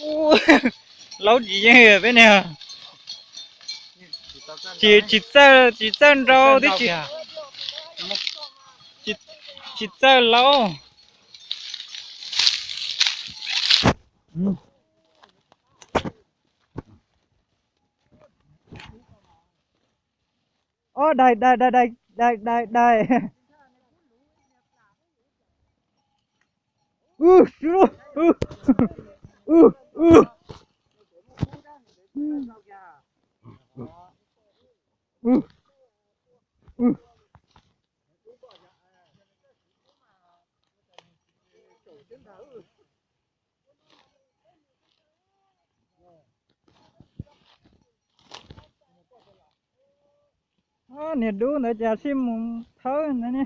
Ub, laub tsis yeej peb ne. Tsis, tsis txawj, tsis txawj nrau tib si. Tsis, tsis txawj laub. Ob, dai dai dai dai dai dai dai. Niag dub ntawd cas sib mus thawb ntawd ne.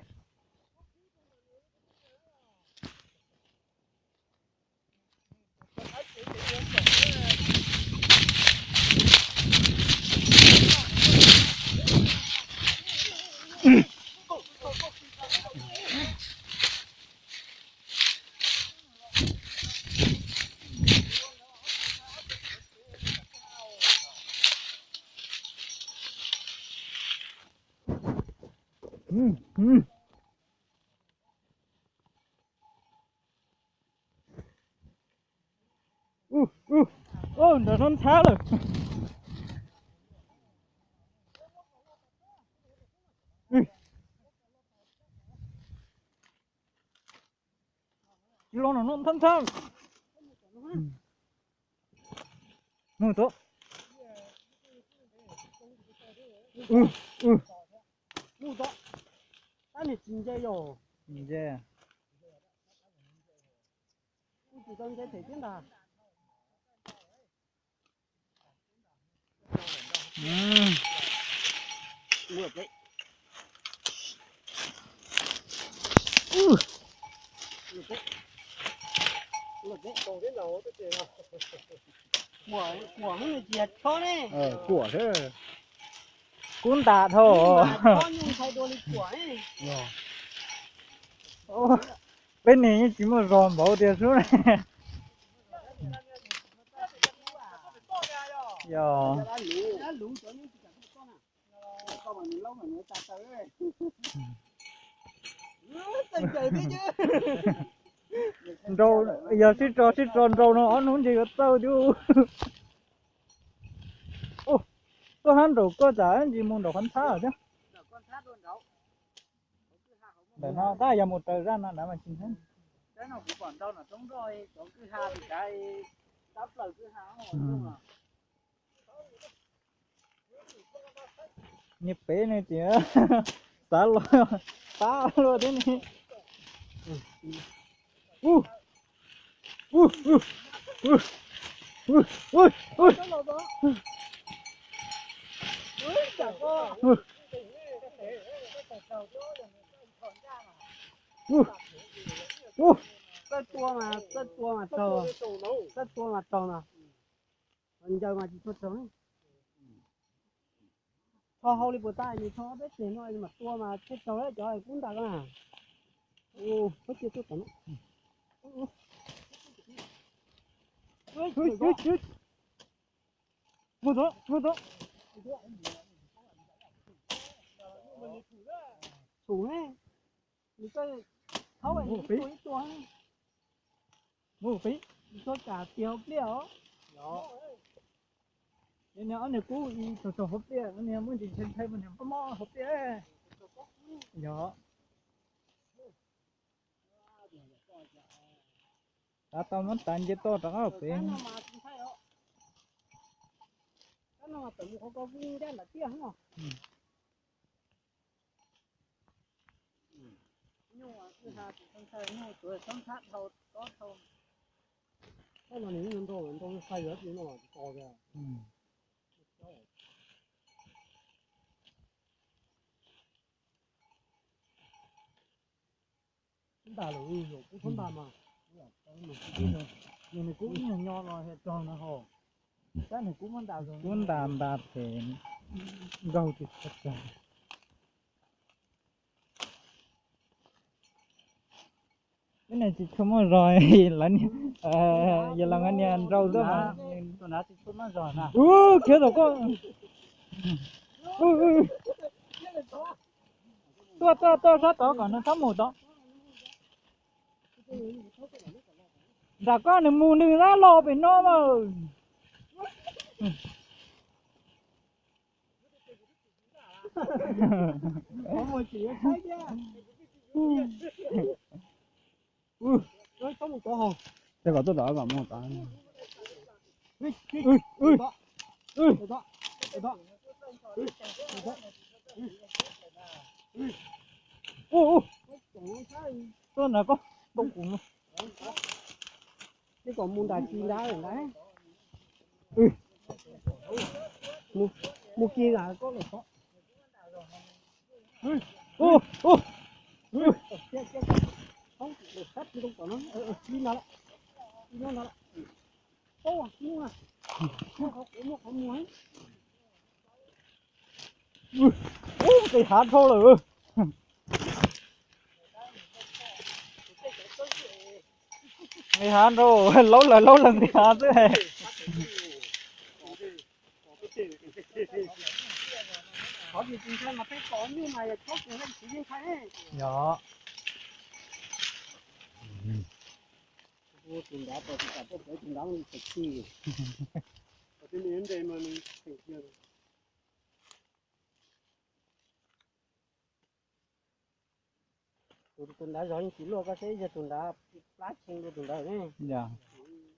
Ub, ub, nrov ntxhab ntxhab lawm. Tsis los no ntxhab ntxhab. Mus tod. Mus tod. Tab nis tsis nce yog. Tsis nce. Kuv tsis tau nce them thiab ntag. Kuam, kuam hnub nws tsis yog chob ne. Kuam xwb. Kub ntas dhau. Chob nyuj ntxhais dua li kuam ne. Peb niag yeej tsis muaj zog npaum tiag xwb. Yog. Nrau, yog sib tso sib tso nrau no ob hnub ntshe yuav txawj thiab. Tuaj hab nraum koj tsam ntsis mus nraum qhov nthab thiab. Ntawm no tab yog mus raws zaj no ntawd mas tsis nthab. Niag pem ne ces xav los pab luaj thiab ne. Txawj tua mas, txawj tua mas raug, txawj tua mas raug no. Ncaws mas tsis tshua raug. Tho hau li puas tas, nws tho ob peb teg no mas tua mas thiaj raug cov kub ntas ko na. Ua, ua, ua. Mus tod, mus tod. Tshum ne. Nws txawj thaub ib tua ib tua. Mus pib. Nws txawj kam tiag hauv pliaj os. Yog. Niag ob niag kub ib tsaug tsaug hauv pliaj, niag muaj ntsis ntshai ntshai mas niag mob mob hauv pliaj. Yog. Tav tau muab tav nce toj rov qab pem. Ntas lawm, kub thob ntas mas. Nws kub ib nyuag nyo los raug no hos. Tab nws kub muab ntas, kub ntas ntas phem, nkaug tsis tshua tag. Tib neeg tsis tshua muaj zog, lawv niag, yog los niag nraug xwb mas. Ub, khiav tom koj. Tuaj, tuaj, tuaj sab tod kom nws txhob mus tod. Nram koj nws mus nws tab los pem no mas. Tej kom tuaj tom kom mus tod. Tuaj nrad koj, tau kuv. Tej kom mus nram ci nrad lawm ntag. Mus ci nram koj lawm tod. Nqis hav dhau lawm. Nqis hav dhau, laub lawm laub lawm nqis hav xwb. Yog. Tus nrad zog yeej tsis luaj, koj saib yog tus nrad plab tshee dua tus nrad ne. Yog,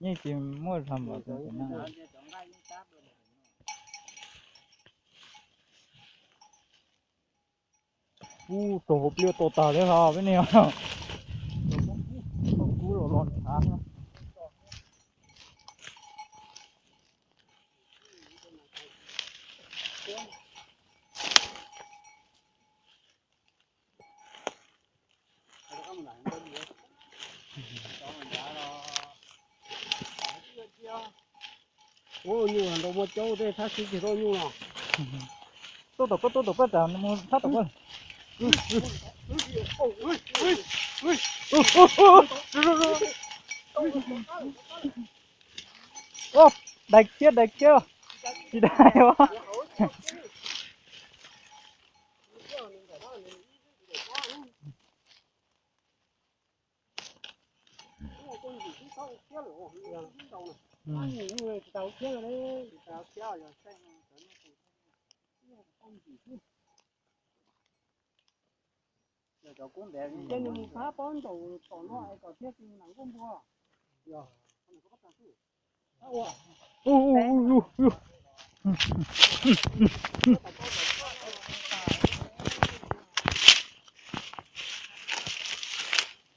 yeej tsis muaj zog npaum tus no. Ub, tsaug hauv pliaj to tag thiab ho peb ne. Kub los los ntshav. Ub, nyuj nrau muaj caub tej thab sib tsis tau nyuj no. Tuaj tom koj, tuaj tom koj, tsam mus thab tom koj. Dai khiab, dai khiab, tsis dai os. Ces nws mus phab pob ntaus tom no es kom thiaj li nam nkuaj npua.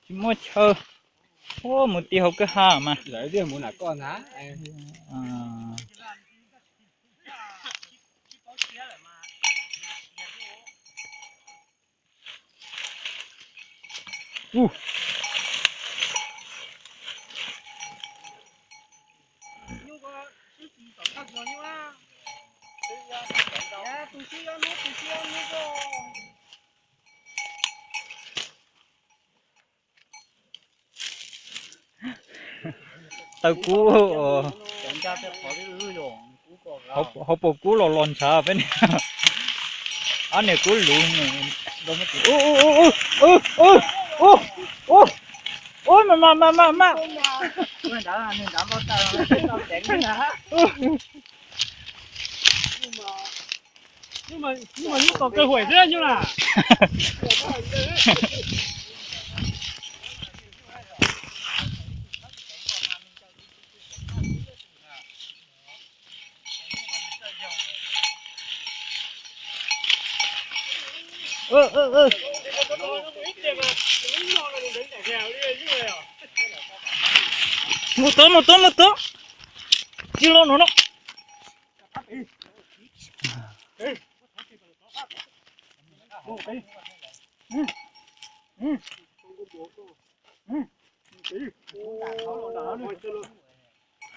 Tsis muaj chaw. Ub, mus ti hauv kwj ha mas. Taw kub, hauv paus kub los los ntshav peb ne. Ob niag kub luv. Ub, mas mas mas mas mas. Mus tod, mus tod, mus tod. Tsis los no no.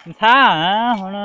Ntxhab hov no.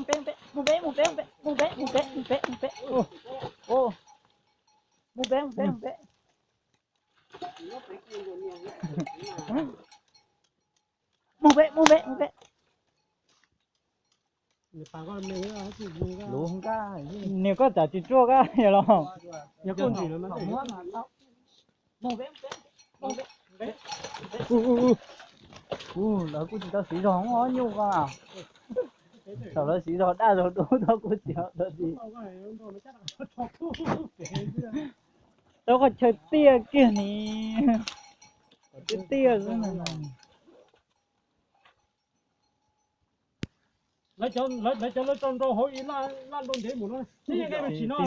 mus pem, mus pem, mus pem, mus pem, mus pem, mus pem, mus pem, mus pem, mus pem, mus pem, mus pem, mus pem. Mus pem, mus pem, mus pem. Luv nqaj, niag koj tsam tsis tsuaj koj yog los. Lawv kuj tsis tau siv zog ob nyuj ko. Thaum lawv siv zog daj zog dub tau kuj tsis tau siv. Tau qhov chaw tiaj kiag ni, tiaj tiaj xwb. Tsis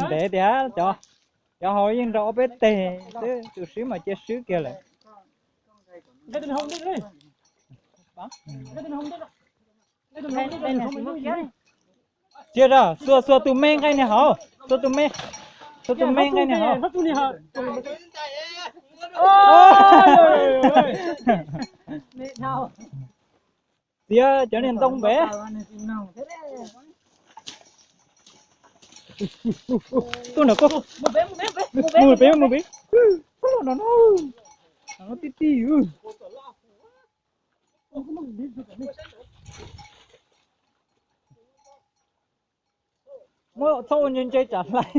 ntev tias cov, cov hauv yeej nrau ob peb teg xwb, tus swb mas cia swb kiag lawm. Cia ra, xuas, xuas tus me nqaij niag hauv, xuas tus me, xuas tus me nqaij niag hauv. Txiav cov niag ntoo pem. Tuaj nram koj. Mus pem, mus pem. Koj los no no. Tib tib. Muab txhob ua ntse ntse tsam hlais.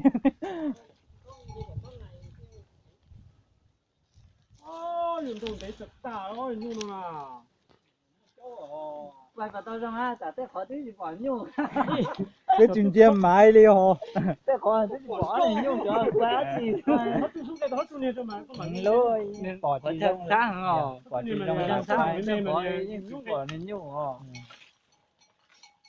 Peb tsis ntsia maiv li os. Tej qhov twb tsis pom nyuj cov, lub pom tsis zoo, pom tsis zoo, yeej tsis pom niag nyuj os.